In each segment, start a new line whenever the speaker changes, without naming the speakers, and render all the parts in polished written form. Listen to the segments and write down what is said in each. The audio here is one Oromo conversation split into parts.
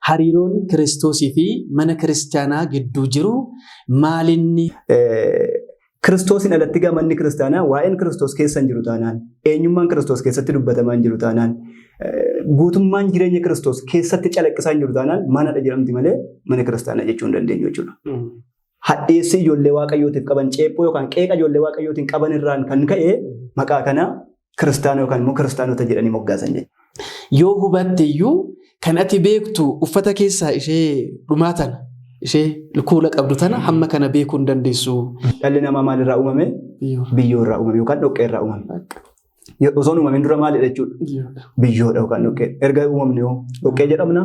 Hariiroon Kiristoosii fi mana kiristaanaa gidduu jiru maalinni?
Kiristoosiin alatti egaa manni kiristaanaa waa'een Kiristoos keessa hin jiru taanaan, eenyummaan Kiristoos keessatti dubbatamaa hin jiru taanaan, guutummaan jireenya Kiristoos keessatti calaqqisaa hin jiru taanaan manadha jedhamti malee mana kiristaanaa jechuu hin dandeenyu jechuudha. Hadheessi ijoollee Waaqayyootiif qaban ceephoo yookaan qeeqa ijoollee Waaqayyootiin qaban irraan kan ka'e maqaa kana kiristaana yookaan immoo kiristaanota jedhanii moggaasan jechuudha.
Yoo hubatte iyyuu kan ati beektu uffata keessaa ishee dhumaa tana, ishee kuula qabdu tana hamma kana beekuu hin dandeessu.
Dhalli namaa maalirraa uumame? Biyyoo irraa uumame yookaan dhoqqee irraa uumame. Osoo hin uumamin dura maalidha jechuudha? Biyyoodha yookaan dhoqqee. Erga uumamne hoo dhoqqee jedhamna?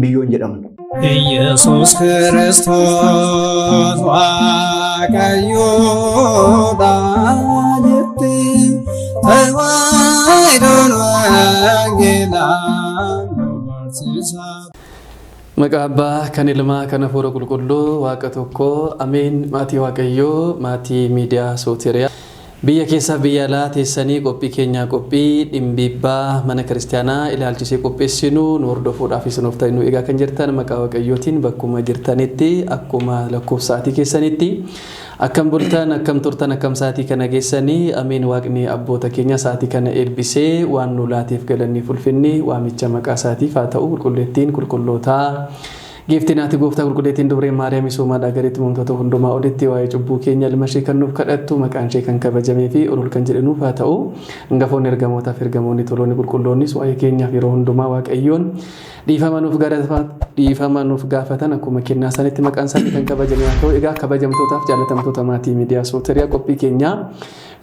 Biyyoon jedhamna.
ኢየሱስ ክርስቶስ Waaqayyoodha jettee Tewaahidoon wangeelaan nu barsiisaa.
Maqaa Abbaa kan Ilmaa kan Hafuura Qulqulluu Waaqa tokko Ameen. Maatii Waaqayyoo, maatii miidiyaa Sooteriyaa biyya keessaaf biyya alaa teessanii qophii keenyaa qophii dhimbiibbaa mana kiristaanaa ilaalchisee qopheessinu nu hordofuudhaaf isin ta'e nu eegaa kan jirtan maqaa Waaqayyootiin bakkuma jirtanitti akkuma lakkoofsa sa'aatii keessanitti akkam bultan, akkam turtan, akkam sa'aatii kana geessanii? Ameen. Waaqni abboota keenya sa'aatii kana eebbisee waan nu laateef galanni fulfinni waamicha maqaa isaatiif haa ta'u. Qulqulleettiin qulqullootaa, giiftiin haati gooftaa, qulqulleettiin dubreen Maariyaam soomaadhaa gaditti uumamtoota hundumaa olitti waa'ee cubbuu keenya ilma ishee kan nuuf kadhattu maqaan ishee kan kabajamee fi ol kan jedhanuuf haa ta'u. Hangafoonni ergamootaaf ergamoonni toloonni qulqulloonnis waa'ee keenyaaf yeroo hundumaa Waaqayyoon dhiifama nuuf gaafatan akkuma kennaa isaaniitti maqaan isaanii kan kabajame haa ta'u. Egaa kabajamtootaaf jaalatamtoota maatii miidiyaa Sooteriyaa, qophii keenyaa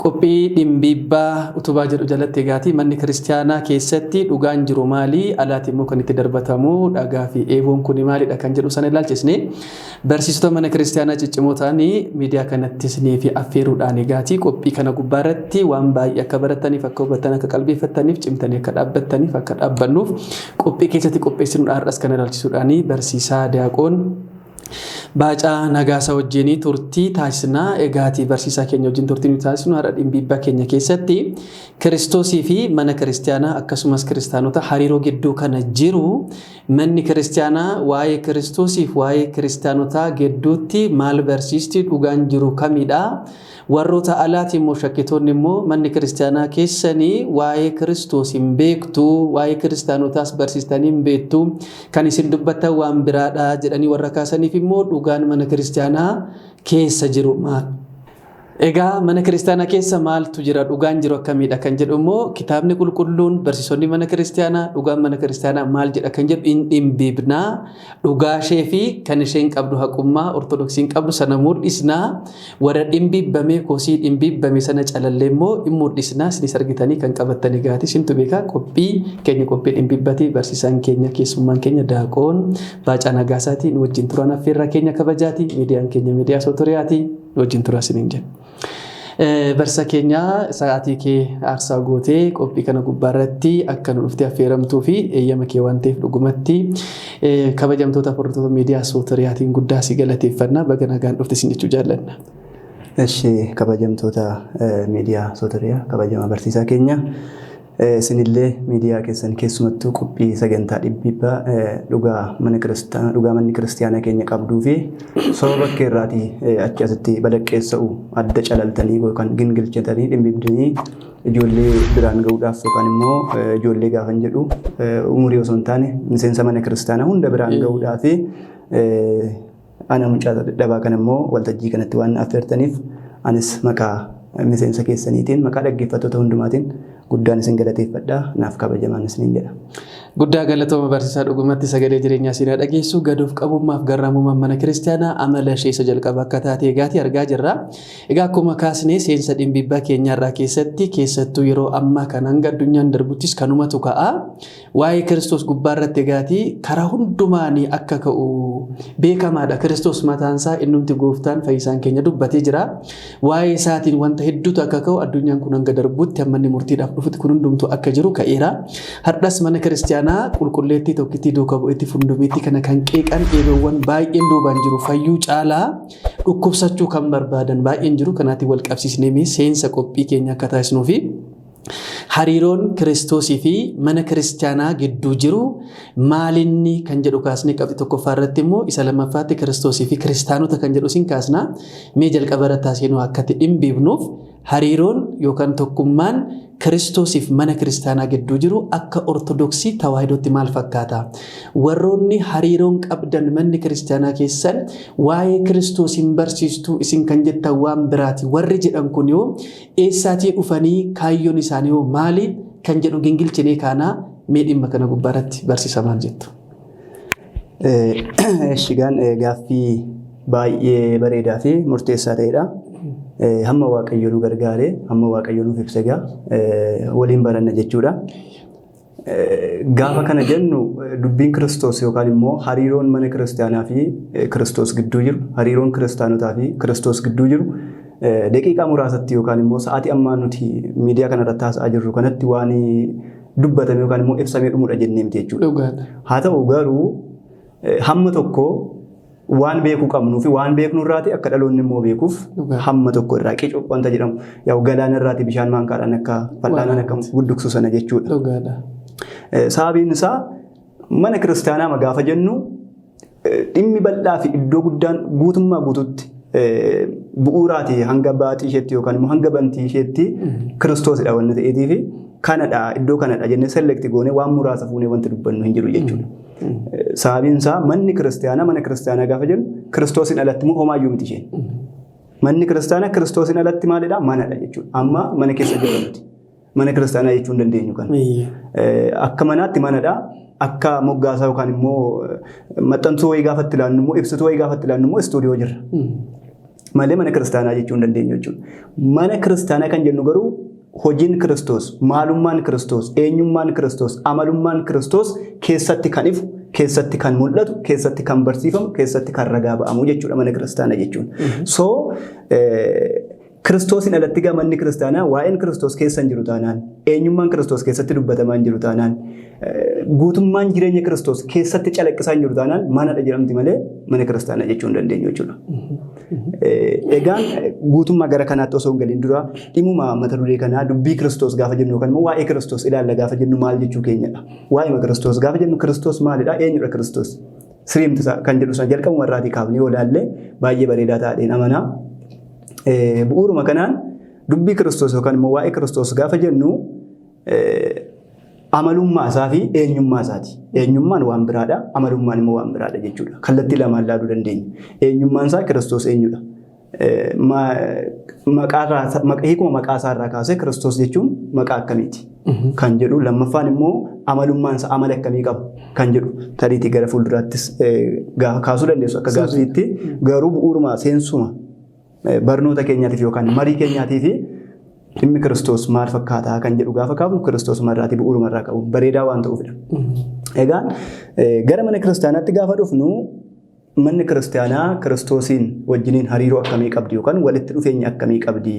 qophii dhimbiibbaa utubaa jedhu jalatti egaati manni kiristaanaa keessatti dhugaan jiru maali, alaati immoo kan itti darbatamu dhagaa fi eeboon kun maalidha kan jedhu sana ilaalchisne barsiisota mana kiristaanaa ciccimoo ta'anii miidiyaa kanattis fi affeeruudhaan egaati qophii kana gubbaa irratti waan baay'ee akka barataniif, akka hubattan, akka qalbeeffattaniif, cimtanii akka dhaabbattaniif, akka dhaabbannuuf qophii keessatti qopheessinuudha. Har'as kana ilaalchisuudhaan barsiisaa Diyaaqoon Baacaa Nagaasaa wajjin turtii taasisnaa. Egaatii barsiisaa keenya wajjin turtii nuti taasisnu har'a dhimbiibbaa keenya keessatti Kiristoosii fi mana kiristaanaa akkasumas kiristaanota hariiroo gidduu kana jiru, manni kiristaanaa waa'ee Kiristoosiif waa'ee kiristaanotaa gidduutti maal barsiisti, dhugaan jiru kamidha? Warroota alaati immoo shakkitoonni immoo manni kiristaanaa keessanii waa'ee Kiristoos hin beektu, waa'ee kiristaanotaas barsiistanii hin beektu, kan isin dubbattan waan biraadha jedhanii warra kaasaniif immoo dhugaan mana kiristaanaa keessa jiru maal? Egaa mana kiristaanaa keessa maaltu jira, dhugaan jiru akkamidha kan jedhu immoo kitaabni qulqulluun, barsiisonni mana kiristaanaa, dhugaan mana kiristaanaa maal jedha kan jedhu hin dhimbiibnaa. Dhugaa ishee fi kan isheen qabdu, haqummaa Ortodoksiin qabdu sana mul'isnaa. Warra dhimbiibbamee kosii dhimbiibbame sana calallee immoo hin mul'isnaa. Isinis argitanii kan qabattanii gaati isintu beekaa. Qophii keenya qophii dhimbiibbati. Barsiisaan keenya, keessummaan keenya Daaqoon Baacaa Nagaasaati. Nu wajjin turan affeerraa keenya kabajaati. Miidiyaan keenya miidiyaa Sootoriyaati. Nu wajjin turaa isiniin jenna. Barsiisaa keenya, sa'aatii kee aarsaa gootee qophii kana gubbaarratti akka nu dhuftee affeeramtuu fi eeyyama kee waan ta'eef dhugumatti kabajamtoota hordoftoota miidiyaa Sootoriyaatiin guddaa si galateeffanna. Baga nagaan dhufte isin jechuu jaallanna.
Eshi, kabajamtoota miidiyaa Sootoriyaa, kabajamaa barsiisaa keenya, isinillee miidiyaa keessan keessumattuu qophii sagantaa dhibbiibbaa dhugaa mana kiristaanaa, dhugaa manni kiristaanaa keenya qabduu fi soba bakkee irraatii achi asitti balaqqeessa'u adda calaltanii yookaan gingilchatanii dhimbiibdanii ijoollee biraan ga'uudhaaf, yookaan immoo ijoollee gaafan jedhu umurii osoo hin taane miseensa mana kiristaanaa hunda biraan ga'uudhaaf, ana mucaa dadhabaa kana immoo waltajjii kanatti waan affeertaniif anis maqaa miseensa keessaniitiin, maqaa dhaggeeffattoota hundumaatiin guddaan isin galateeffadha. Naaf kabajamaan isiniin jedha.
Guddaa galatooma barsiisaa, dhugumatti sagalee jireenyaa siinaa dhageessu. Gaduuf qabummaaf garraamummaan mana kiristaanaa amala ishee isa jalqaba akka taate egaati argaa jirra. Egaa akkuma kaasnee seensa dhimbiibbaa keenyaarraa keessatti, keessattuu yeroo ammaa kan hanga addunyaan darbuttis kanumatu ka'a. Waa'ee Kiristoos gubbaarratti egaati karaa hundumaanii akka ka'u beekamaadha. Kiristoos mataansaa innumti gooftaan fayyisaan keenya dubbatee jira. Waa'ee isaatiin wanta hedduutu akka ka'u, addunyaan kun hanga darbutti, hamma inni murtiidhaaf dhufutti kun hundumtuu akka jiru ka'eera. Har'as mana kiristaanaa qulqulleettii tokkittii duuka bu'eetti fundumiitti kana kan qeeqan eeboowwan baay'een duubaan jiru. Fayyuu caalaa dhukkubsachuu kan barbaadan baay'een jiru. Kanaatiin wal qabsiisnee seensa qophii keenya akka taasisnuu fi Hariiroon Kiristoosii fi mana kiristaanaa gidduu jiru maalinni kan jedhu kaasnee qabxii tokkoffaa irratti immoo isa lammaffaatti Kiristoosii fi kiristaanota kan jedhu sin kaasna. Mee jalqaba irratti haasofnu akkatti dhimbiifnuuf hariiroon yookaan tokkummaan Kiristoosiif mana kiristaanaa gidduu jiru akka Ortodoksii Tawaahidootti maal fakkaata? Warroonni hariiroon qabdan manni kiristaanaa keessan waa'ee Kiristoos hin barsiistuu isin kan jettan waan biraati. Warri jedhan kun yoo eessaatii dhufanii kaayyoon isaanii hoo maali kan jedhu gingilchinee kaanaa mee dhimma kana gubbaarratti barsiisa maal jettu?
Eeshigaan gaaffii baay'ee bareedaa fi murteessaa ta'edha. Hamma Waaqayyo nu gargaaree hamma Waaqayyo nuuf ibsa egaa waliin baranna jechuudha. Gaafa kana jennu dubbiin Kiristoos yookaan immoo hariiroon mana kiristaanaa fi Kiristoos gidduu jiru, hariiroon kiristaanotaa fi Kiristoos gidduu jiru daqiiqaa muraasatti yookaan immoo sa'aatii ammaa nuti miidiyaa kanarratti haasa'aa jirru kanatti waan dubbatame yookaan immoo ibsamee dhumudha jennee miti jechuudha.
Dhugaadha.
Haa ta'u garuu hamma tokko waan beekuu qabnuu fi waan beeknu irraati akka dhaloonni immoo beekuuf hamma tokko irraa qicuu wanta jedhamu yaa'u galaana irraati bishaan maankaadhaan akka fal'aanaan akka gudduksu sana jechuudha.
Dhugaadha.
Sababiin isaa mana kiristaanaa gaafa jennu dhimmi bal'aa fi iddoo guddaan guutummaa guututti bu'uuraati hanga baaxii isheetti yookaan immoo hanga bantii isheetti Kiristoosidha wanti ta'eetii fi kanadha iddoo kanadha jennee select goonee waan muraasa fuunee wanti dubbannu hin jiru jechuudha. Sababiin isaa manni kiristaanaa mana kiristaanaa gaafa jennu Kiristoosiin alatti immoo homaayyuu miti isheen. Manni kiristaanaa Kiristoosiin alatti maalidha? Manadha jechuudha. Amma mana keessa jirra nuti. Mana kiristaanaa jechuu hin dandeenyu kana. Akka manaatti manadha. Akka moggaasaa yookaan immoo maxxansuu wayii gaafa itti ilaannu immoo ibsituu wayii gaafa itti ilaannu immoo istuudiyoo jirra. Malee mana kiristaanaa jechuu hin dandeenyu jechuudha. Mana kiristaanaa kan jennu garuu hojiin Kiristoos, maalummaan Kiristoos, eenyummaan Kiristoos, amalummaan Kiristoos keessatti kan ifu, keessatti kan mul'atu, keessatti kan barsiifamu, keessatti kan ragaa ba'amu jechuudha mana kiristaanaa jechuun. So Kiristoosiin alatti gaa manni kiristaanaa waa'een Kiristoos keessa hin jiru taanaan, eenyummaan Kiristoos keessatti dubbatamaa hin jiru taanaan, guutummaan jireenya Kiristoos keessatti calaqqisaa hin jiru taanaan manadha jedhamti malee mana kiristaanaa jechuu hin dandeenyu jechuudha. Egaan guutummaa gara kanaatti osoo hin galin dura dhimuma mata duree kanaa dubbii Kiristoos gaafa jennu yookaan immoo waa'ee Kiristoos ilaalla gaafa jennu maal jechuu keenyadha. Waa'ee Kiristoos gaafa jennu Kiristoos maalidha? Eenyudha Kiristoos? Siriimti isaa kan jedhu sana jalqabuma irraatii kaafnee yoo ilaalle baay'ee bareedaa ta'adheen amanaa. Bu'uuruma kanaan dubbii Kiristoos yookaan immoo waa'ee Kiristoos gaafa jennu amalummaa isaa fi eenyummaa isaati. Eenyummaan waan biraadha, amalummaan immoo waan biraadha jechuudha. Kallattii lamaan ilaaluu dandeenya. Eenyummaan isaa Kiristoos eenyudha? Hiikuma maqaa isaa irraa kaasee Kiristoos jechuun maqaa akkamiiti? Kan jedhu lammaffaan immoo amalummaan isaa amala akkamii qaba? Kan jedhu tariitii gara fuulduraattis kaasuu dandeessu akka gaaffiitti garuu bu'uuruma seensuma barnoota keenyaatiif yookaan marii keenyaatiif dhimmi Kiristoos maal fakkaataa kan jedhu gaafa kaafnu Kiristoos marraatii bu'uuruma irraa qabu bareedaa waan ta'uufidha. Egaan gara mana kiristaanaatti gaafa dhufnu manni kiristaanaa Kiristoosiin wajjiniin hariiroo akkamii qabdi yookaan walitti dhufeenya akkamii qabdi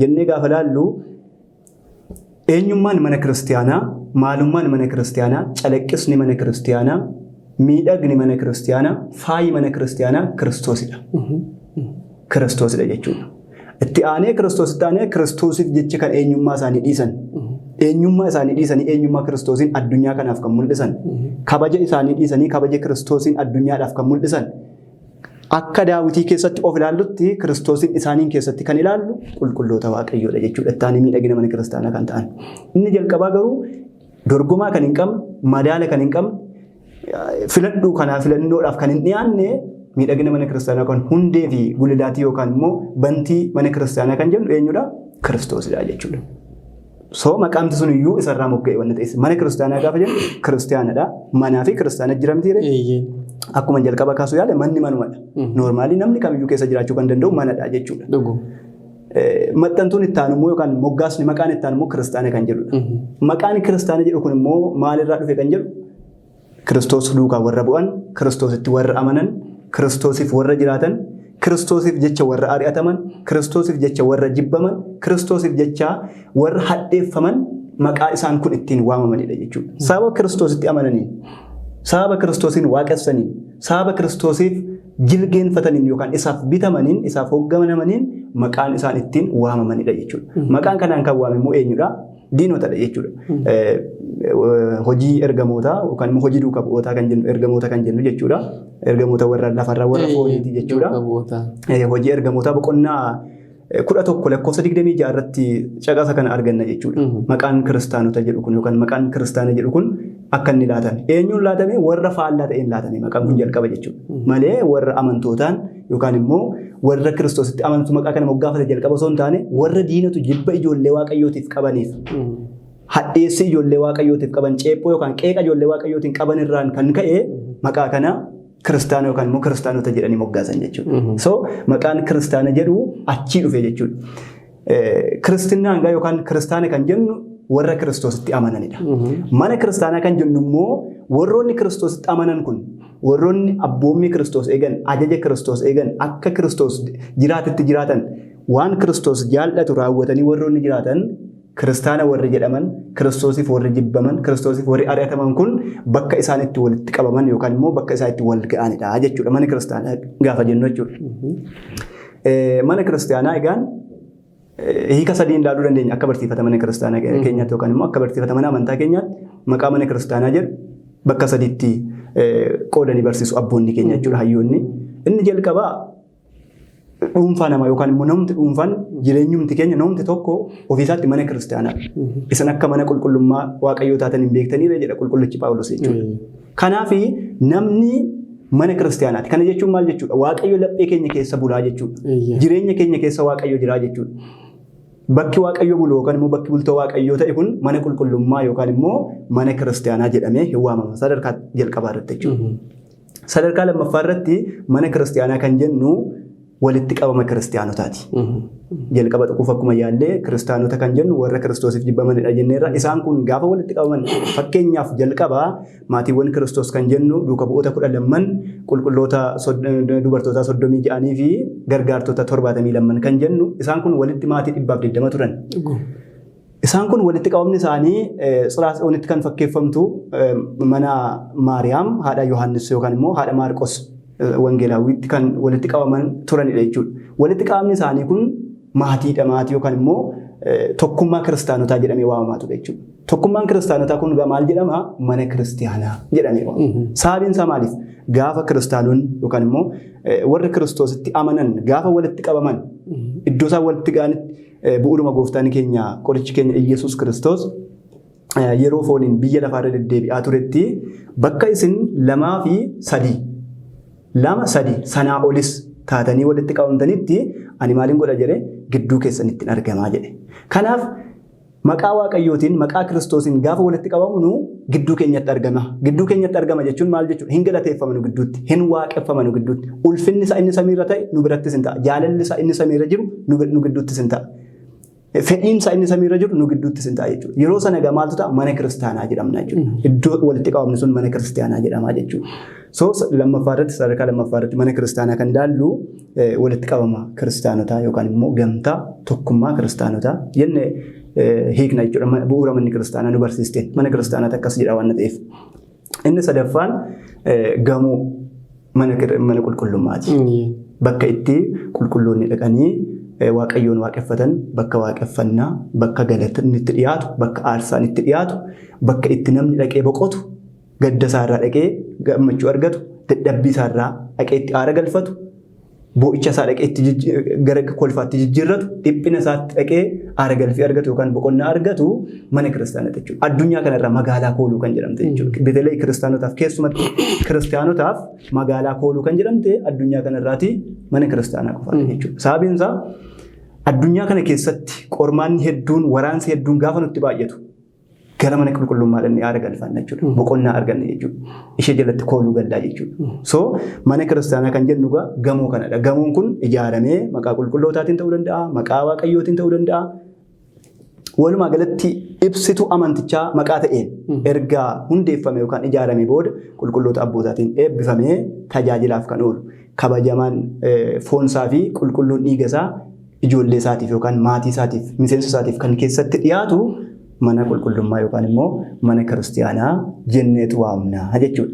jennee gaafa laallu eenyummaan mana kiristaanaa, maalummaan mana kiristaanaa, calaqqisni mana kiristaanaa, miidhagni mana kiristaanaa, faayi mana kiristaanaa Kiristoosidha. Kiristoosidha jechuudha. Itti aanee Kiristoositti aanee Kiristoosiif jecha kan eenyummaa isaanii dhiisan. Eenyummaa isaanii dhiisanii eenyummaa Kiristoosiin addunyaa kanaaf kan mul'isan. Kabaja isaanii dhiisanii kabaja Kiristoosiin addunyaadhaaf kan mul'isan. Akka daawwitii keessatti of ilaallutti Kiristoosiin isaaniin keessatti kan ilaallu qulqulloota Waaqayyoodha jechuudha. Itti aanee miidhagina mana kiristaanaa kan ta'an. Inni jalqabaa garuu dorgomaa kan hin qabne, madaala kan hin qabne, filadhuu kanaa filannoodhaaf kan hin dhiyaanne miidhagina mana kiristaanaa kan hundee fi gulilaatii yookaan immoo bantii mana kiristaanaa kan jennu eenyudha? Kiristoosidha jechuudha. So maqaamti sun iyyuu isarraa mogga'e wanna ta'es mana kiristaanaa gaafa jennu kiristaanadha. Manaa fi kiristaana jira miti ree? Akkuma jalqaba kaasuu yaale manni manumadha. Noormaalii namni kamiyyuu keessa jiraachuu kan danda'u manadha jechuudha. Maxxantuun itti aanu immoo yookaan moggaasni maqaan itti aanu immoo kiristaana kan jedhudha. Maqaan kiristaana jedhu kun immoo maalirraa dhufe kan jedhu Kiristoos duukaa warra bu'an, Kiristoositti warra amanan, Kiristoosiif warra jiraatan, Kiristoosiif jecha warra ari'ataman, Kiristoosiif jecha warra jibbaman, Kiristoosiif jecha warra hadheeffaman maqaa isaan kun ittiin waamamanidha jechuudha. Sababa Kiristoositti amananiin, sababa Kiristoosiin waaqessaniin, sababa Kiristoosiif jilgeenfataniin yookaan isaaf bitamaniin, isaaf hoogganamaniin maqaan isaan ittiin waamamanidha jechuudha. Maqaan kanaan kan waame immoo eenyudha? Diinotadha jechuudha. Hojii ergamootaa yookaan immoo hojii duuka bu'ootaa kan jennu ergamoota kan jennu jechuudha. Ergamoota warra lafarraa warra fooniiti jechuudha. Hojii ergamootaa boqonnaa 11 lakkoofsa 26 irratti caqasa kana arganna jechuudha. Maqaan kiristaanota jedhu kun yookaan maqaan kiristaana jedhu kun akka inni laatame. Eenyuun laatame? Warra faallaa ta'een laatame maqaan kun jalqaba jechuudha. Malee warra amantootaan yookaan immoo warra Kiristoositti amantu maqaa kana moggaafate jalqaba osoo hin taane warra diinatu jibba ijoollee Waaqayyootiif qabaniif hadheessi ijoollee Waaqayyootiif qaban ceephoo yookaan qeeqa ijoollee Waaqayyootiin qaban irraan kan ka'e maqaa kana kiristaana yookaan immoo kiristaanota jedhanii moggaasan jechuudha. So maqaan kiristaana jedhu achii dhufe jechuudha. Kiristinnaan gaa yookaan kiristaana kan jennu warra Kiristoositti amananidha. Mana kiristaanaa kan jennu immoo warroonni Kiristoositti amanan kun warroonni abboommii Kiristoos eegan, ajaja Kiristoos eegan, akka Kiristoos jiraatetti jiraatan, waan Kiristoos jaallatu raawwatanii warroonni jiraatan kiristaana warri jedhaman, Kiristoosiif warri jibbaman, Kiristoosiif warri ari'ataman kun bakka isaan itti walitti qabaman yookaan immoo bakka isaan itti wal ga'anidha jechuudha. Mana kiristaanaa gaafa jennu jechuudha. Mana kiristaanaa egaan hiika sadiin ilaaluu dandeenya akka barsiifata mana kiristaanaa keenyaatti yookaan immoo akka barsiifata mana amantaa keenyaatti maqaa mana kiristaanaa jedhu bakka sadiitti qoodanii barsiisu abboonni keenya jechuudha hayyoonni. Inni jalqabaa dhuunfaa namaa yookaan immoo namni dhuunfaan jireenyumti keenya namni tokko ofiisaatti mana kiristaanaadha. Isin akka mana qulqullummaa Waaqayyoo taatan hin beektaniidha jedha qulqullichi Phaawulos jechuudha. Kanaaf namni mana kiristaanaati. Kana jechuun maal jechuudha? Waaqayyo laphee keenya keessa bulaa jechuudha. Jireenya keenya keessa Waaqayyo jiraa jechuudha. Bakki Waaqayyo bulu yookaan immoo bakki bultoo Waaqayyoo ta'e kun mana qulqullummaa yookaan immoo mana kiristaanaa jedhamee hin waamama sadarkaa jalqabaa irratti jechuudha. Sadarkaa lammaffaa irratti mana kiristaanaa kan jennu walitti qabama kiristaanotaati. Jalqaba tuquuf akkuma yaallee kiristaanota kan jennu warra Kiristoosiif jibbamanidha jenneerra. Isaan kun gaafa walitti qabaman fakkeenyaaf jalqabaa maatiiwwan Kiristoos kan jennu duuka bu'oota 12 qulqulloota dubartoota 36 fi gargaartota 72 kan jennu isaan kun walitti maatii 120 turan. Isaan kun walitti qabamni isaanii Tsiraas'oonitti kan fakkeeffamtu mana Maariyaam haadha Yohaannis yookaan immoo haadha Maarqos wangeelaawwiitti kan walitti qabaman turanidha jechuudha. Walitti qabamni isaanii kun maatiidha maatii yookaan immoo tokkummaa kiristaanotaa jedhamee waamamaa ture jechuudha. Tokkummaan kiristaanotaa kun maal jedhama? Mana kiristaanaa jedhamee waamama. Sababiin isaa maaliif? Gaafa kiristaanonni yookaan immoo warri Kiristoositti amanan gaafa walitti qabaman iddoo isaan walitti ga'anitti bu'uuruma gooftaan keenya qorichi keenya Iyyasuus Kiristoos yeroo fooniin biyya lafaarra deddeebi'aa turetti bakka isin 2 fi 3 2 3 sanaa olis taatanii walitti qabamtanitti ani maalin godha jedhe gidduu keessanitti argamaa jedhe. Kanaaf maqaa Waaqayyootiin maqaa Kiristoosiin gaafa walitti qabamnu gidduu keenyatti argama. Gidduu keenyatti argama jechuun maal jechuudha? Hin galateeffamanu gidduutti, hin waaqeffamanu gidduutti. Ulfinni isaa inni samiirra ta'e nu birattis hin ta'a. Jaalalli isaa inni samiirra jiru nu gidduuttis hin ta'a. Fedhiin isaa inni samiirra jiru nu gidduuttis hin ta'a jechuudha. Yeroo sana egaa maaltu ta'a? Mana kiristaanaa jedhamna jechuudha. Iddoo walitti qabamni sun mana kiristaanaa jedhama jechuudha. So lammaffaa irratti sadarkaa lammaffaa irratti mana kiristaanaa kan ilaallu walitti qabama kiristaanotaa yookaan immoo gamtaa tokkummaa kiristaanotaa jennee hiikna jechuudha. Bu'uura manni kiristaanaa nu barsiiste. Mana kiristaanaatti akkas jedha waan ta'eef. Inni sadaffaan gamoo mana qulqullummaati. Bakka itti qulqulloonni dhaqanii Waaqayyoon waaqeffatan, bakka waaqeffannaa, bakka galatni itti dhiyaatu, bakka aarsaan itti dhiyaatu, bakka itti namni dhaqee boqotu, gadda isaarraa dhaqee gammachuu argatu, dadhabbii isaarraa dhaqee itti aara galfatu, boo'icha isaa dhaqee itti gara kolfaatti jijjiirratu, dhiphina isaatti dhaqee aara galfii argatu yookaan boqonnaa argatu mana kiristaanaa jechuudha. Addunyaa kanarraa magaalaa kooluu kan jedhamte jechuudha. Betelee kiristaanotaaf keessumatti kiristaanotaaf magaalaa kooluu kan jedhamte addunyaa kanarraati mana kiristaanaa qofaadha jechuudha. Sababiin isaa addunyaa kana keessatti qormaanni hedduun waraansi hedduun gaafa nutti baay'atu gara mana qulqullummaa dhaqnee aara galfanna jechuudha. Boqonnaa arganna jechuudha. Ishee jalatti kooluu gallaa jechuudha. So mana kiristaanaa kan jennu egaa gamoo kanadha. Gamoon kun ijaaramee maqaa qulqullootaatiin ta'uu danda'a, maqaa Waaqayyootiin ta'uu danda'a. Walumaa galatti ibsituu amantichaa maqaa ta'een erga hundeeffame yookaan ijaarame booda qulqulloota abbootaatiin eebbifamee tajaajilaaf kan oolu. Kabajamaan foonsaa fi qulqulluun dhiiga isaa ijoollee isaatiif yookaan maatii isaatiif miseensa isaatiif kan keessatti dhiyaatu mana qulqullummaa yookaan immoo mana kiristaanaa jenneetu waamna jechuudha.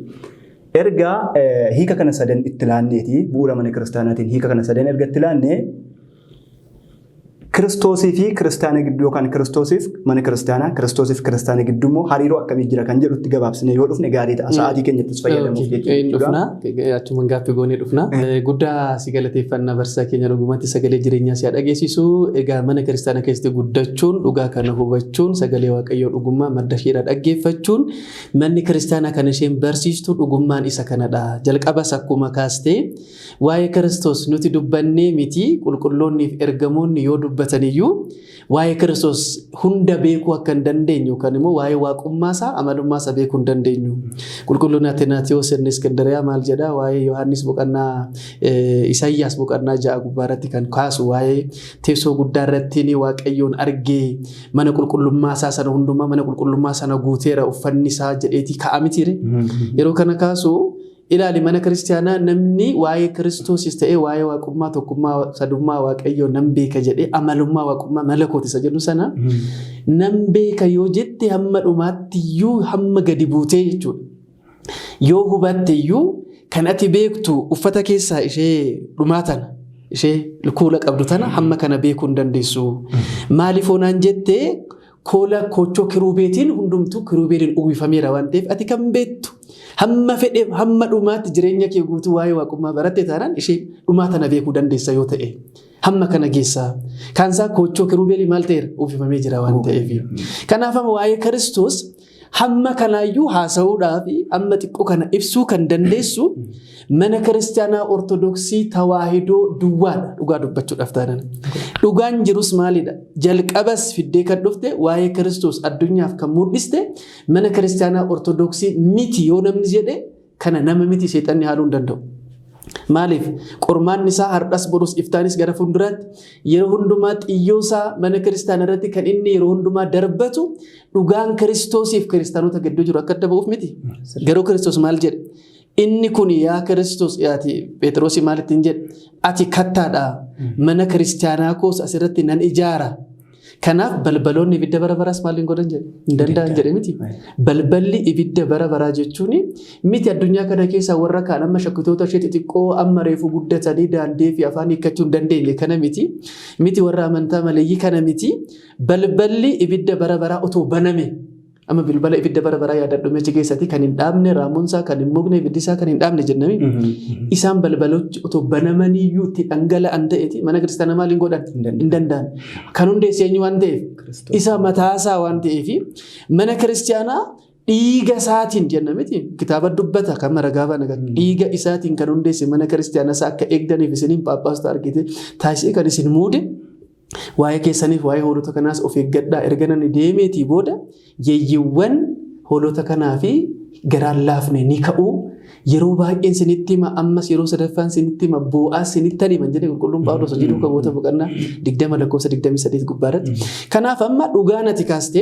Erga hiika kana sadan itti laanneeti bu'uura mana kiristaanaatiin hiika kana sadan erga itti laannee Kiristoosii fi kiristaana gidduu yookaan Kiristoosiif mana kiristaanaa, Kiristoosiif kiristaana gidduu immoo hariiroo akkamii jira kan jedhutti gabaabsinee yoo dhufne gaarii ta'a. Sa'aatii keenyattis fayyadamuuf
jechuudha. Dhufna achumaan gaaffii goonee dhufna. Guddaa si galateeffannaa barsiisaa keenya dhugumatti sagalee jireenyaa si haa dhageessisu. Egaa mana kiristaanaa keessatti guddachuun dhugaa kana hubachuun sagalee Waaqayyoo dhugummaa madda isheerraa dhaggeeffachuun manni kiristaanaa kan isheen barsiistu dhugummaan isa kanadha. Jalqabas akkuma kaastee waa'ee Kiristoos nuti dubbannee miti qulqulloonnii fi ergamoonni yoo dubbatan iyyuu waa'ee Kiristoos hunda beekuu akka hin dandeenyu yookaan immoo waa'ee waaqummaa isaa amalummaa isaa beekuu hin dandeenyu. Qulqulluun Atinaatiyoos inni Iskindiriyaa maal jedha waa'ee Yohaannis boqonnaa Isaayyaas boqonnaa 6 gubbaa irratti kan kaasu waa'ee teessoo guddaa irratti ni Waaqayyoon argee mana qulqullummaa isaa sana hundumaa mana qulqullummaa sana guuteera uffanni isaa jedheetii ka'a mitiire. Yeroo kana kaasu ilaali mana kiristaanaa namni waa'ee Kiristoosis ta'ee waa'ee waaqummaa tokkummaa sadummaa Waaqayyoo nan beeka jedhee amalummaa waaqummaa malakooti isa jedhu sana nan beeka yoo jette hamma dhumaatti iyyuu hamma gadi buutee jechuudha. Yoo hubatte iyyuu kan ati beektu uffata keessaa ishee dhumaa tana ishee kuula qabdu tana hamma kana beekuu hin dandeessu. Maaliif onaan jette koola koochoo kiruubeetiin hundumtuu kiruubeeliin uwwifameera waan ta'eef ati kan beektu hamma fedhe hamma dhumaatti jireenya kee guutuu waa'ee waaqummaa baratte taanaan ishee dhumaa tana beekuu dandeessa yoo ta'e hamma kana geessaa. Kaansaa koochoo kiruubeelii maal ta'eera uwwifamee jira waan ta'eef. Kanaaf amma waa'ee Kiristoos hamma kanaayyuu haasa'uudhaaf hamma xiqqoo kana ibsuu kan dandeessu mana kiristaanaa Ortodoksii Tawaahidoo duwwaadha dhugaa dubbachuudhaaf taanaan. Dhugaan jirus maalidha? Jalqabas fiddee kan dhufte waa'ee Kiristoos addunyaaf kan mul'iste mana kiristaanaa Ortodoksii miti yoo namni jedhe kana nama miti seexanni haaluu hin danda'u. Maaliif? Qormaanni isaa har'as borus iftaanis gara fuulduraatti yeroo hundumaa xiyyoo isaa mana kiristaanaa irratti kan inni yeroo hundumaa darbatu dhugaan Kiristoosiif kiristaanota gidduu jiru akka adda ba'uuf miti. Garuu Kiristoos maal jedhe? Inni kun yaa Kiristoos ati Phexroosii maal ittiin jedhe? Ati kattaadha. Mana kiristaanaa koos asirratti nan ijaara. Kanaaf balbaloonni ibidda bara baraas maal hin godhan jedhe? Hin danda'an jedhe miti. Balballi ibidda bara baraa jechuun miti addunyaa kana keessa warra kaan amma shakkitoota ishee xixiqqoo amma reefu guddatanii daandii fi afaan hiikkachuu hin dandeenye kana miti. Miti warra amantaa maleeyyii kana miti. Balballi ibidda bara baraa otoo baname amma bilbala ibidda bara baraa yaadadhu achi keessatti kan hin dhaabne raamuunsaa kan hin mugne ibiddi isaa kan hin dhaabne jennami. Isaan balbalochi otoo banamaniyyuu itti dhangala'an ta'eeti mana kiristaanaa maal hin godhan hin danda'an. Kan hundeesse eenyu waan ta'eef isa mataasaa waan ta'eef mana kiristaanaa dhiiga isaatiin jenna miti kitaaba dubbata kan maragaa bana dhiiga isaatiin kan hundeesse mana kiristaanaa isaa akka eegdaniif isiniin phaaphaasota argite taasisee kan isin muude. Waa'ee keessaniif waa'ee hoolota kanaas of eeggadhaa erga namni deemeetii booda yeeyyiiwwan hoolota kanaa fi garaan laafne ni ka'u. Yeroo baay'een sinitti hima ammas yeroo sadaffaan sinitti hima boo'aas sinittan hima jedhe qulqulluun Phaawulos hojii duuka bu'oota boqonnaa 20 lakkoofsa 28 gubbaa irratti. Kanaaf amma dhugaan ati kaaste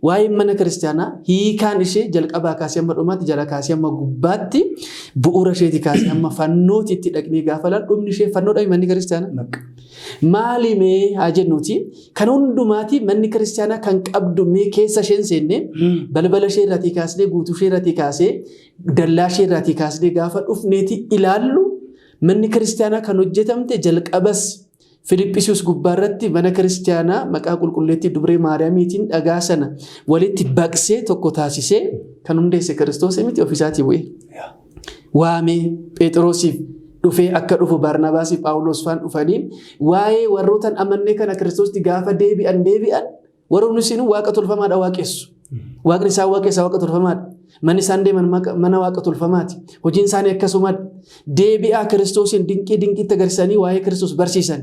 waa'een mana kiristaanaa hiikaan ishee jalqabaa kaasee hamma dhumaatti jala kaasee hamma gubbaatti bu'uura isheetii kaasee hamma fannootiitti itti dhaqnee gaafa ilaallu dhumni ishee fannoodha manni kiristaanaa. Maali mee haa jennuuti kan hundumaati manni kiristaanaa kan qabdu mee keessa isheen seenne balbala ishee irraatii kaasnee guutuu ishee irraatii kaasee dallaa ishee irraatii kaasnee gaafa dhufneeti ilaallu manni kiristaanaa kan hojjetamte jalqabas Filiphisius gubbaarratti mana kiristaanaa maqaa qulqulleettii Dubree Maariyaamiitiin dhagaa sana walitti baqsee tokko taasisee kan hundeesse Kiristoos miti ofiisaatii bu'e. Waamee Phexrosiif dhufee akka dhufu Barnaabaasiif Phaawulos faan dhufanii waa'ee warrootan amannee kana Kiristoositti gaafa deebi'an deebi'an warroonni isin waaqa tolfamaadha waaqessu. Waaqni isaan waaqessa waaqa tolfamaadha. Manni isaan deeman mana waaqa tolfamaati. Hojiin isaanii akkasumadha. Deebi'aa Kiristoosiin dinqii dinqiitti agarsiisanii waa'ee Kiristoos barsiisan.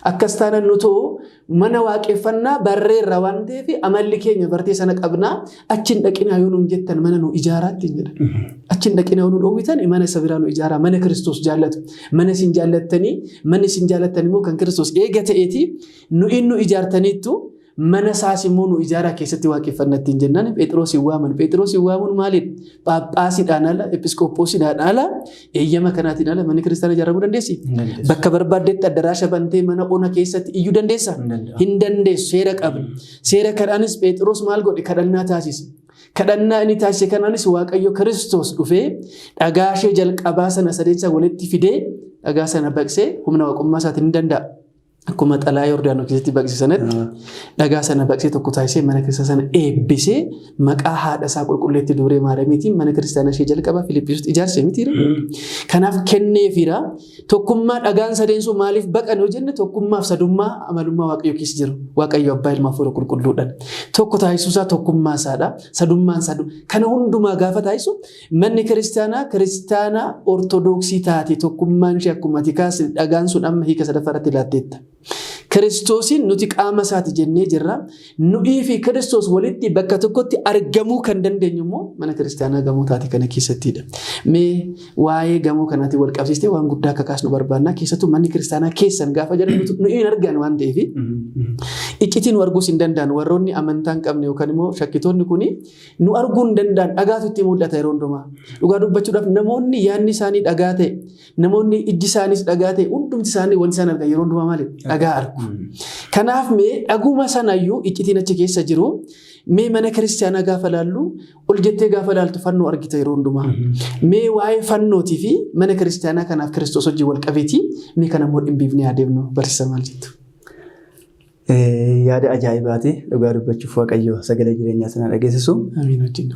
Akkas taanaan nutoo mana waaqeffannaa barreerra waan ta'eef amalli keenya bartee sana qabnaa achi hin dhaqinaa yoo nuun jettan mana nu ijaaraatti hin jedhan. Achi hin dhaqinaa yoo nu dhoowwitan mana isa biraa nu ijaaraa mana Kiristoos jaallatu. Mana isin jaallattanii manni isin jaallattan immoo kan Kiristoos eega ta'eeti nu inni ijaartaniittu mana isaas immoo nu ijaaraa keessatti waaqeffanna ittiin jennaan Phexros hin waaman. Phexros hin waamuun maalidha? Phaaphaasiidhaan ala, episkooppoosiidhaan ala, eeyyama kanaatiin ala manni kiristaanaa ijaaramuu dandeessi? Bakka barbaaddetti addaraasha bantee mana ona keessatti iyyuu dandeessa? Hin dandeessu. Seera qabna. Seera kanaanis Phexros maal godhe? Kadhannaa taasise. Kadhannaa inni taasise kanaanis Waaqayyo Kiristoos dhufee dhagaa ishee jalqabaa sana sadeensa walitti fidee dhagaa sana baqsee humna waaqummaa isaatiin ni danda'a. Akkuma xalaa Yordaanoo keessatti baqse sanatti dhagaa sana baqsee tokko taasisee mana kiristaanaa sana eebbisee maqaa haadha isaa qulqulleetti Dubree Maariyaamiitiin mana kiristaanaa ishee jalqabaa Filiippiisuutti ijaarse mitiira. Kanaaf kenneefiira. Tokkummaa dhagaan sadeen sun maaliif baqan yoo jenne tokkummaaf sadummaa amalummaa Waaqayyoo keessa jiru. Waaqayyo abbaa ilma hafuura qulqulluudhaan. Tokko taasisuu isaa tokkummaa isaadha. Sadummaan isaa kana hundumaa gaafa taasisu manni kiristaanaa kiristaana ortodoksii taate tokkummaan ishee akkuma ati kaasne dhagaan sun amma hiika sadaffaa irratti laatteetta. Kiristoosiin nuti qaama isaati jennee jirra. Nu'ii fi Kiristoos walitti bakka tokkotti argamuu kan dandeenyu immoo mana kiristaanaa gamoo taate kana keessattidha. Mee waa'ee gamoo kanaatiin wal qabsiistee waan guddaa akka kaasnu barbaanna. Keessattuu manni kiristaanaa keessan gaafa jedhan nuyi hin argan waan ta'eef iccitii nu arguus hin danda'an warroonni amantaa hin qabne yookaan immoo shakkitoonni kuni nu arguu hin danda'an dhagaatu itti mul'ata yeroo hundumaa. Dhugaa dubbachuudhaaf namoonni yaadni isaanii dhagaa ta'e, namoonni ijji isaaniis dhagaa ta'e, hundumti isaanii wanti isaan argan yeroo hundumaa maali? Dhagaa argu. Kanaaf mee dhaguma sanayyuu iccitiin achi keessa jiru mee mana kiristaanaa gaafa laallu ol jettee gaafa laaltu fannoo argita yeroo hundumaa. Mee waa'ee fannootii fi mana kiristaanaa kanaaf Kiristoos wajjin wal qabeetii mee kana immoo dhimbiifnee adeemnu barsiisa maal jettu?
Yaada ajaa'ibaati. Dhugaa dubbachuuf Waaqayyo sagalee jireenyaa sana dhageessisu.
Amiin wajjin.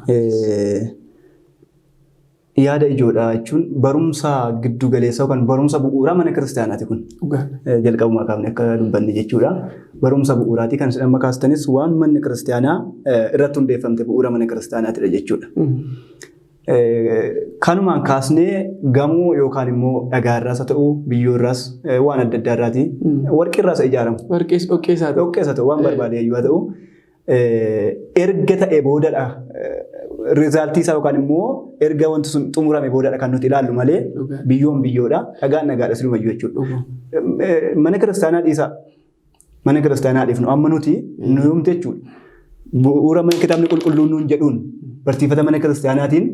Yaada ijoodha jechuun barumsa giddu galeessa yookaan barumsa bu'uuraa mana kiristaanaati kun. Jalqabumaa kaafne akka dubbanne jechuudha. Barumsa bu'uuraati kan isin amma kaastanis waan manni kiristaanaa irratti hundeeffamte bu'uura mana kiristaanaatidha jechuudha. Kanumaan kaasnee gamoo yookaan immoo dhagaarraas haa ta'u biyyoorraas waan adda addaarraati warqeerraas ijaaramu.
Warqees dhoqqees haa ta'u.
Dhoqqees haa ta'u waan barbaade iyyuu haa ta'u erga ta'e boodadha rizaaltii isaa yookaan immoo erga wanti sun xumurame boodadha kan nuti ilaallu malee biyyoon biyyoodha dhagaan dhagaadha silumayyuu jechuudha. Mana kiristaanaa dhiisaa. Mana kiristaanaa dhiifnu amma nuti nuyumte jechuudha. Bu'uura mana kitaabni qulqulluun nuun jedhuun barsiifata mana kiristaanaatiin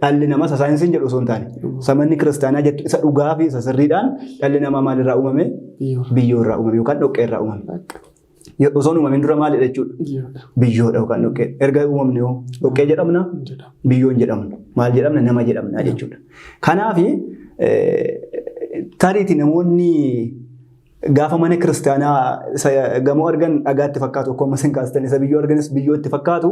dhalli namaa isa saayinsiin jedhu osoo hin taane isa manni kiristaanaa jettu isa dhugaa fi isa sirriidhaan dhalli namaa maalirraa uumame? Biyyoorraa uumame yookaan dhoqqeerraa uumame. Osoo hin uumamin dura maalidha jechuudha? Biyyoodha yookaan dhoqqee. Erga uumamne hoo dhoqqee jedhamna? Biyyoon jedhamna. Maal jedhamna? Nama jedhamna jechuudha. Kanaaf tariitii namoonni gaafa mana kiristaanaa isa gamoo argan dhagaatti fakkaatu akkuma isin kaastan isa biyyoo arganis biyyootti fakkaatu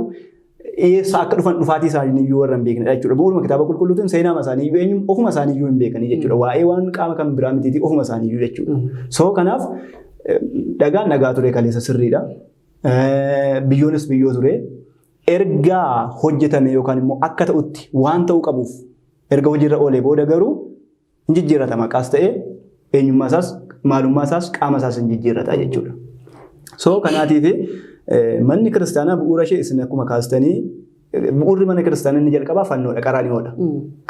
eessa akka dhufan dhufaatii isaanii iyyuu warra hin beeknedha jechuudha. Bu'uuruma kitaaba qulqulluutiin seenaama isaanii iyyuu eenyum ofuma isaanii iyyuu hin beekanii jechuudha. Waa'ee waan qaama kan biraa mitiitii ofuma isaanii iyyuu jechuudha. So kanaaf dhagaan dhagaa ture kaleessa sirriidha. Biyyoonis biyyoo ture. Erga hojjetame yookaan immoo akka ta'utti waan ta'uu qabuuf erga hojiirra oolee booda garuu hin jijjiirrata maqaas ta'ee eenyummaa isaas maalummaa isaas qaama isaas hin jijjiirrata jechuudha. So kanaatiif manni kiristaanaa bu'uura ishee isin akkuma kaastanii bu'uurri mana kiristaanaa inni jalqabaa fannoodha qaraaniyoodha.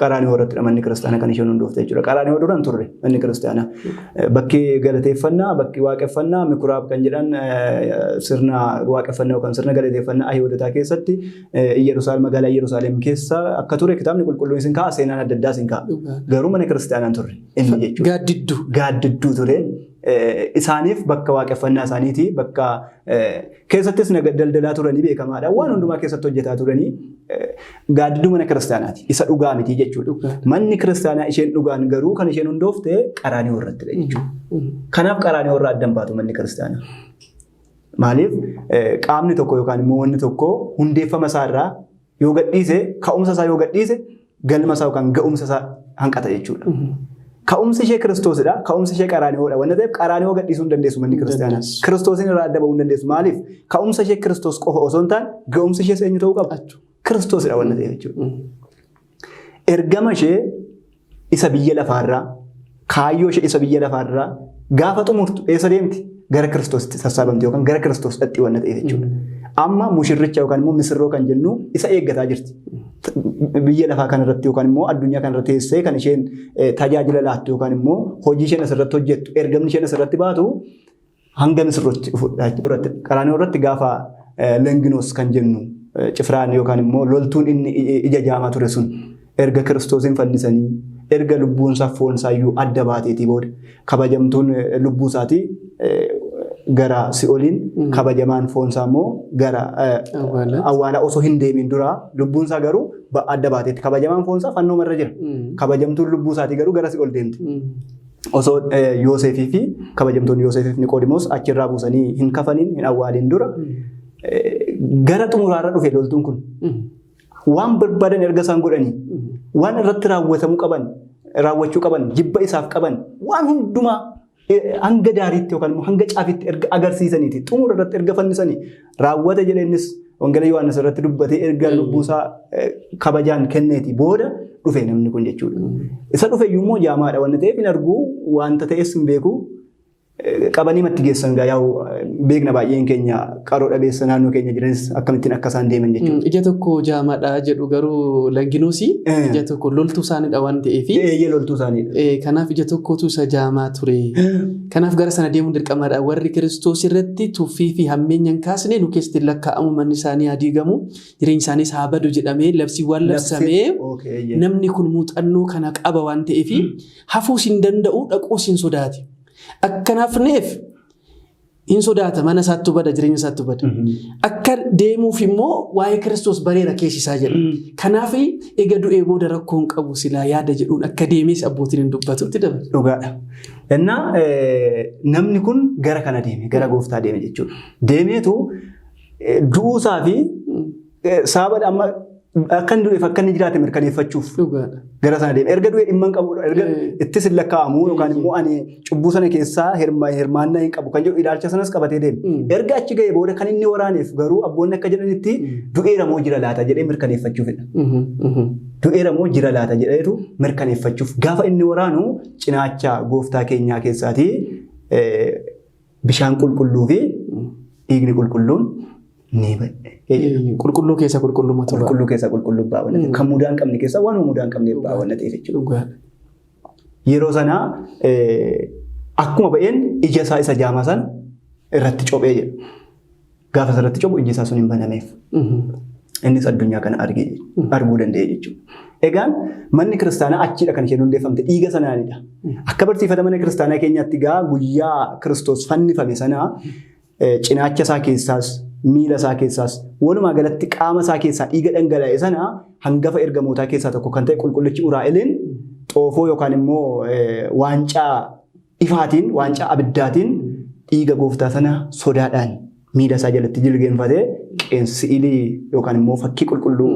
Qaraaniyoo irrattidha manni kiristaanaa kan isheen hundoofte jechuudha. Qaraaniyoo dura hin turre manni kiristaanaa. Bakki galateeffannaa, bakki waaqeffannaa, mikuraab kan jedhan sirna waaqeffannaa yookaan sirna galateeffannaa Ayihoodotaa keessatti Iyyerusaalem magaalaa Iyyerusaalem keessa akka ture kitaabni qulqulluun isin kaa'a seenaan adda addaa isin kaa'a. Garuu mana kiristaanaa hin turre inni jechuudha.
Gaaddidduu.
Gaaddidduu ture. Isaaniif bakka waaqeffannaa isaaniiti bakka keessattis daldalaa turanii beekamaadha. Waan hundumaa keessatti hojjetaa turanii gaaddidduu mana kiristaanaati. Isa dhugaa miti jechuudha. Manni kiristaanaa isheen dhugaan garuu kan isheen hundoofte qaraaniyoo irrattidha jechuudha. Kanaaf qaraaniyoo irraa adda hin baatu manni kiristaanaa. Maaliif qaamni tokko yookaan immoo wanni tokko hundeeffama isaa irraa yoo gadhiise ka'umsa isaa yoo gadhiise galma isaa yookaan ga'umsa isaa hanqata jechuudha. Ka'umsi ishee Kiristoosidha. Ka'umsi ishee qaraaniyoodha. Wanta ta'eef qaraaniyoo gadhiisuu hin dandeessu manni kiristaanaa. Kiristoosin irraa adda ba'uu hin dandeessu. Maaliif? Ka'umsa ishee Kiristoos qofa osoo hin taane ga'umsi ishees eenyu ta'uu qaba? Kiristoosidha wanta ta'eef jechuudha. Ergama ishee isa biyya lafaarraa kaayyoo ishee isa biyya lafaarraa gaafa xumurtu eessa deemti? Gara Kiristoositti sassaabamti yookaan gara Kiristoos dhaqxi wanta ta'eef jechuudha. Amma mushirricha yookaan immoo misirroo kan jennu isa eeggataa jirti. Biyya lafaa kanarratti yookaan immoo addunyaa kanarra teessee kan isheen tajaajila laattu yookaan immoo hojii isheen asirratti hojjettu ergamni isheen asirratti baatu hanga misirrootti dhufudha. Qaraanioo irratti gaafa Lenginoos kan jennu cifraan yookaan immoo loltuun inni ija jaamaa ture sun erga Kiristoosiin fannisanii erga lubbuun isaa foon isaa iyyuu adda baateetii booda kabajamtuun lubbuu isaatii gara si'oliin kabajamaan foon isaa immoo gara awwaalaa osoo hin deemin dura lubbuun isaa garuu adda baateetti kabajamaan foon isaa fannoo marra jira. Kabajamtuun lubbuu isaatii garuu gara si'ol deemti. Osoo Yoosefii fi kabajamtoonni Yoosefii fi Niqoodimoos achirraa buusanii hin kafaniin hin awwaaliin dura gara xumuraarra dhufe loltuun kun. Waan barbaadan erga isaan godhanii waan irratti raawwatamuu qaban raawwachuu qaban jibba isaaf qaban waan hundumaa hanga daariitti yookaan immoo hanga caafitti erga agarsiisaniiti xumura irratti erga fannisanii raawwata jedheenis Wangeela Yohaannis irratti dubbatee erga lubbuusaa kabajaan kenneeti booda dhufe namni kun jechuudha. Isa dhufe iyyuu jaamaadha waan ta'eef hin argu wanta ta'es hin beeku. Qabanii matti geessan gaa yaa'u beekna baay'een keenya qaroo dhabeessa naannoo keenya jiranis akkamittiin akka isaan deeman jechuudha.
Ija tokko jaamaadha jedhu garuu Langinuusi ija tokko loltuu isaaniidha waan ta'eef.
Eeyyee loltuu isaaniidha.
Kanaaf ija tokkotu isa jaamaa ture. Kanaaf gara sana deemuun dirqamaadha. Warri Kiristoos irratti tuffii fi hammeenya hin kaasne nu keessatti lakkaa'amu manni isaanii haa diigamu jireenyi isaaniis haa badu jedhamee labsii waan labsamee namni kun muuxannoo kana qaba waan ta'eef hafuus hin danda'u dhaquus hin sodaate. Akkanaafneef hin sodaata mana isaattu bada jireenya isaattu bada. Akka deemuuf immoo waa'ee Kiristoos bareera keessisaa jedha. Kanaaf eega du'ee booda rakkoo hin qabu silaa yaada jedhuun akka deemes abbootiin hin dubbatutti dabala.
Dhugaadha. Innaa namni kun gara kana deeme gara gooftaa deeme jechuudha. Deemeetu du'uusaa fi sababa amma akka inni du'eef akka inni jiraate mirkaneeffachuuf gara sana deeme. Erga du'ee dhimma hin qabudha. Erga ittis hin lakkaa'amu yookaan immoo ani cubbuu sana keessaa hirmaannaa hin qabu kan jedhu ilaalcha sanas qabatee deeme. Erga achi ga'ee booda kan inni waraaneef garuu abboonni akka jedhanitti du'eera moo jira laata jedhee mirkaneeffachuufidha. Du'eera moo jira laata jedheetu mirkaneeffachuuf gaafa inni waraanu cinaacha gooftaa keenyaa keessaatii bishaan qulqulluu fi dhiigni qulqulluun ni ba'e.
Qulqulluu keessa qulqullummaatu ba'a.
Qulqulluu keessa qulqulluu ba'a waan ta'eef. Kan mudaa hin qabne keessaa waan mudaa hin qabne ba'a waan ta'eef jechuudha. Yeroo sana akkuma ba'een ija isaa isa jaamaa sana irratti cophee jedha. Gaafa irratti cophu iji isaa sun hin banameef. Innis addunyaa kana arguu danda'e jechuudha. Egaan manni kiristaanaa achiidha kan isheen hundeeffamte dhiiga sanaanidha. Akka barsiifata mana kiristaanaa keenyaatti gaa guyyaa Kiristoos fannifame sana cinaacha isaa keessaas miila isaa keessaas walumaa galatti qaama isaa keessaa dhiiga dhangala'e sana hangafa ergamootaa keessaa tokko kan ta'e qulqullichi Uraa'eliin xoofoo yookaan immoo waancaa ifaatiin waancaa abiddaatiin dhiiga gooftaa sana sodaadhaan miila isaa jalatti jilgeenfatee qeensi'ilii yookaan immoo fakkii qulqulluu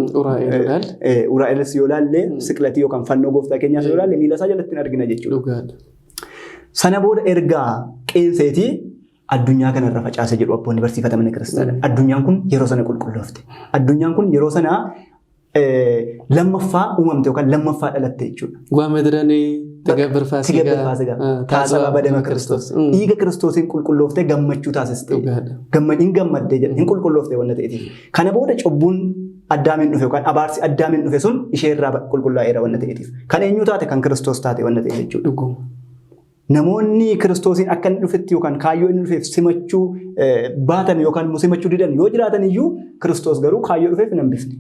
Uraa'elis yoo ilaalle siqilatii yookaan fannoo gooftaa keenyaas yoo ilaalle miila isaa jalatti argina jechuudha. Sana booda erga qeenseetii addunyaa kanarra facaase jedhu abboonni barsiifata mana kiristaanaa. Addunyaan kun yeroo sana qulqulloofte. Addunyaan kun yeroo sana lammaffaa uumamte yookaan lammaffaa dhalatte jechuudha.
Waamadiranii Tigabbir
Faasigaa. Taasaba badama Kiristoos. Dhiiga Kiristoosiin qulqullooftee gammachuu taasiste. Hin gammaddee jedha. Hin qulqulloofte waan ta'eef. Kana booda cubbuun addaamiin dhufe yookaan abaarsi addaamiin dhufe sun isheerraa qulqullaa'eera waan ta'eef. Kan eenyu taate kan Kiristoos taate waan ta'eef jechuudha. Namoonni Kiristoosiin akka inni dhufetti yookaan kaayyoo inni dhufeef simachuu baatan yookaan immoo simachuu didan yoo jiraatan iyyuu Kiristoos garuu kaayyoo dhufeef hin hambifne.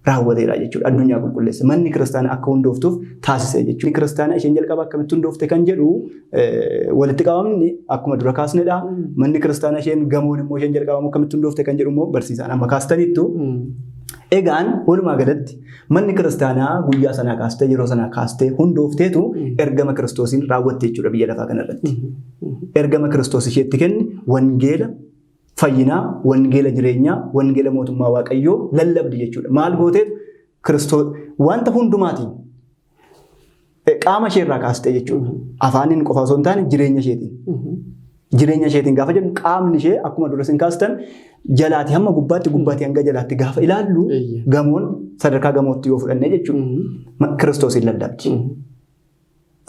Raawwateera jechuudha. Addunyaa qulqulleesse. Manni kiristaanaa akka hundooftuuf taasise jechuudha. Kiristaanaa isheen jalqaba akkamitti hundoofte kan jedhu walitti qabamni akkuma dura kaasnedha. Manni kiristaanaa isheen gamoon immoo isheen jalqabamu akkamitti hundoofte kan jedhu immoo barsiisaan amma kaastaniittu. Egaan walumaa galatti manni kiristaanaa guyyaa sanaa kaastee yeroo sanaa kaastee hundoofteetu ergama Kiristoosiin raawwatte jechuudha biyya lafaa kanarratti. Ergama Kiristoos isheetti kenne wangeela fayyinaa, wangeela jireenyaa, wangeela mootummaa Waaqayyoo lallabdi jechuudha. Maal gooteef Kiristoos wanta hundumaatiin qaama isheerraa kaastee jechuudha. Afaaniin qofa osoo hin taane jireenya isheetiin. Jireenya isheetiin gaafa jennu qaamni ishee akkuma dura isin kaastan jalaati hamma gubbaatti gubbaatti hanga jalaatti gaafa ilaallu gamoon sadarkaa gamootti yoo fudhanne jechuudha. Kiristoosiin lallabdi.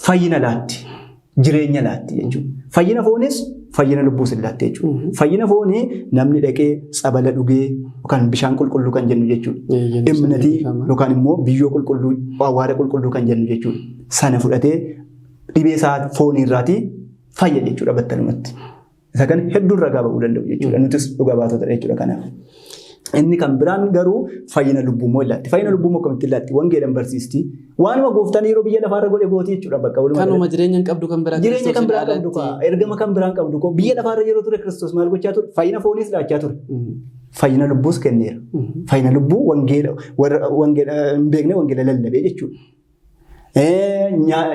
Fayyina laatti. Jireenya laatti jechuudha. Fayyina foonis fayyina lubbuus hin laatte jechuudha. Fayyina foonii namni dhaqee tsabala dhugee yookaan bishaan qulqulluu kan jennu jechuudha. Imnatii yookaan immoo biyyoo qulqulluu awwaara qulqulluu kan jennu jechuudha. Sana fudhatee dhibee isaa foonii irraatii fayya jechuudha battalumatti. Isa kana hedduun ragaa ba'uu danda'u jechuudha. Nutis dhugaa baatota jechuudha kanaaf. Inni kan biraan garuu fayyina lubbuu immoo illaatti. Fayyina lubbuu immoo akkamitti illaatti? Wangeelaan barsiisti. Waanuma gooftaan yeroo biyya lafaarra godhe gooti jechuudha bakka walumaa
Kanuma jireenya hin qabdu kan biraa
Jireenya kan biraa qabdu kaa ergama kan biraan qabdu koo biyya lafaarra yeroo ture Kiristoos maal gochaa ture? Fayyina fooniis laachaa ture. Fayyina lubbuus kenneera. Fayyina lubbuu wangeela warra wangeela hin beekne wangeela lallabee jechuudha.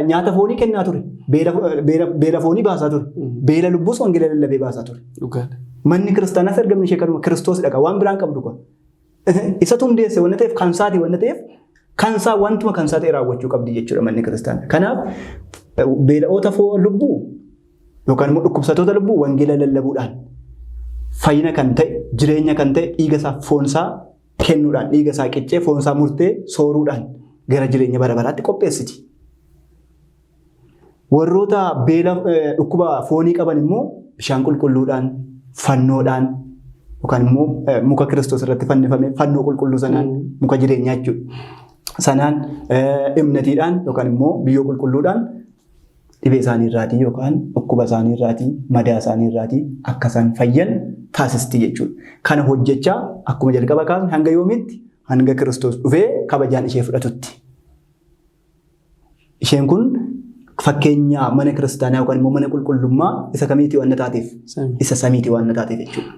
Nyaata foonii kennaa ture. Beela foonii baasaa ture. Beela lubbuus wangeela lallabee baasaa ture. Manni kiristaanaas ergamni ishee kanuma Kiristoos dhaqa waan biraan qabdu kun. Isatu hundeesse waan ta'eef kan isaati waan ta'eef kansaa wantuma kansaa ta'e raawwachuu qabdi jechuudha manni kiristaanaa. Kanaaf beela'oota lubbuu yookaan immoo dhukkubsattoota lubbuu wangeela lallabuudhaan fayyina kan ta'e jireenya kan ta'e dhiiga isaa foonsaa kennuudhaan dhiiga isaa qiccee foonsaa murtee sooruudhaan gara jireenya bara baraatti qopheessiti. Warroota beela dhukkuba foonii qaban immoo bishaan qulqulluudhaan fannoodhaan yookaan immoo muka Kiristoos irratti fannifame fannoo qulqulluu sanaan muka jireenyaa jechuudha. Sanaan imnatiidhaan yookaan immoo biyyoo qulqulluudhaan dhibee isaanii irraatii yookaan dhukkuba isaanii irraatii madaa isaanii irraatii akka isaan fayyan taasisti jechuudha. Kana hojjechaa akkuma jalqaba kaasne hanga yoomiitti hanga Kiristoos dhufee kabajaan ishee fudhatutti. Isheen kun fakkeenya mana kiristaanaa yookaan immoo mana qulqullummaa isa kamiiti waan taateef isa samiiti waan taateef jechuudha.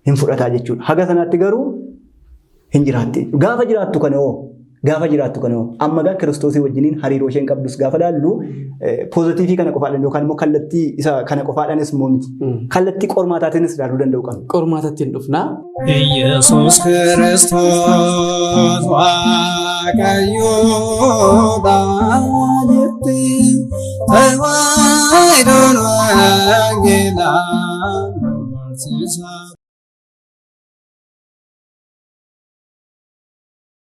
Hin fudhataa jechuudha. Haga sanaatti garuu hin jiraatti. Gaafa jiraattu kana hoo gaafa jiraattu kana hoo amma gaa Kiristoosii wajjiniin hariiroo isheen qabdus gaafa laallu positive kana qofaadhaan yookaan immoo kallattii isa kana qofaadhaanis immoo miti. Kallattii qormaataatiinis ilaaluu danda'u qabna.
Qormaatatti hin dhufnaa.
ኢየሱስ ክርስቶስ Waaqayyoodha jettee ተዋሕዶን ወንጌላን barsiisaa.